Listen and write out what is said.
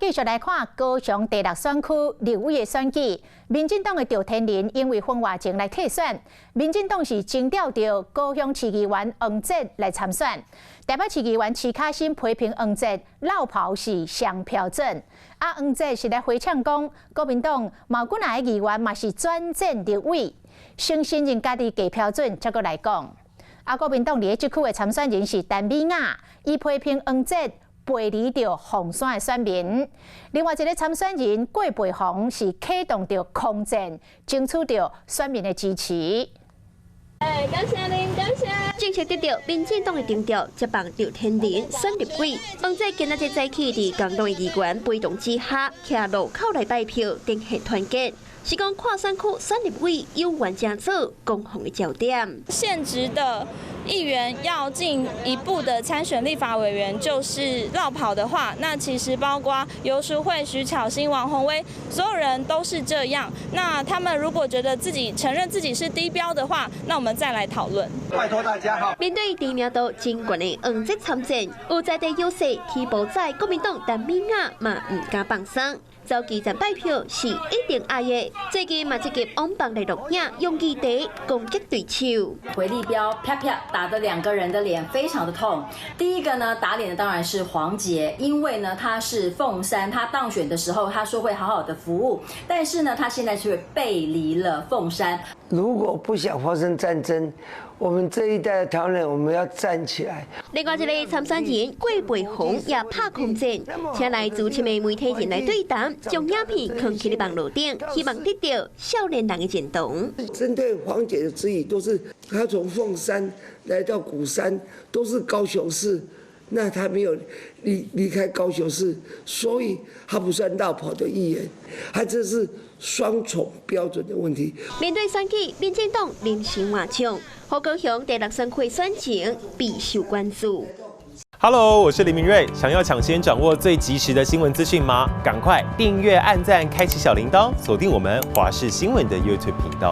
繼續來看高雄第六選區立委的選舉，民進黨的趙天麟因為婚外情來退選，民進黨是徵調著高雄市議員黃捷來參選。台北市議員徐巧芯批評黃捷落跑是雙標準，啊黃捷是來回嗆講，國民黨某幾若個議員嘛是轉戰立委，先承認家己低標準，才閣來講。啊國民黨佇這區的參選人是陳美雅，伊批評黃捷背離著鳳山的選民，另外一個參選人郭培宏是啟動著空戰，爭取著選民的支持。哎，感謝您，感謝。正式得著民進黨的徵召，接棒趙天麟選立委。黃捷今仔日早起佇共黨的議員陪同之下，徛路口來拜票，展現團結。是講跨選區選立委有緣成做攻防的焦點。現職的議員要進一步的參選立法委員，就是落跑的話，那其實包括游淑慧、徐巧芯、王鴻薇，所有人都是這樣。那他們如果覺得自己承認自己是低標的話，那我們再來討論。拜託大家哈。面對知名度真懸的黃捷參戰，有在地優勢，起步在國民黨陳美雅嘛毋敢放鬆。走基層拜票是一定愛的，最近嘛積極往網內錄影，用議題攻擊對手。回力鏢啪啪打的兩個人的臉非常的痛。第一個呢打臉的當然是黃捷，因為呢他是鳳山，他當選的時候他說會好好的服務，但是呢他現在卻背離了鳳山。如果不想發生戰爭，我們這一代的台灣人，我們要站起來。另外一個參選人郭培宏也拍空戰，請來資深的媒體人來對談，將影片囥佇咧網路頂，希望得著少年人的認同。針對黃捷的質疑，都是他從鳳山來到鼓山，都是高雄市，那他沒有離開高雄市，所以他不算落跑的議員，他這是雙重標準的問題。面對選舉，民進黨臨時換將，侯高雄第六選區選情備受關注。 Hello，我是林明瑞，想要搶先掌握最及時的新聞資訊嗎？趕快訂閱、按讚、開啟小鈴鐺，鎖定我們華視新聞的 YouTube 頻道。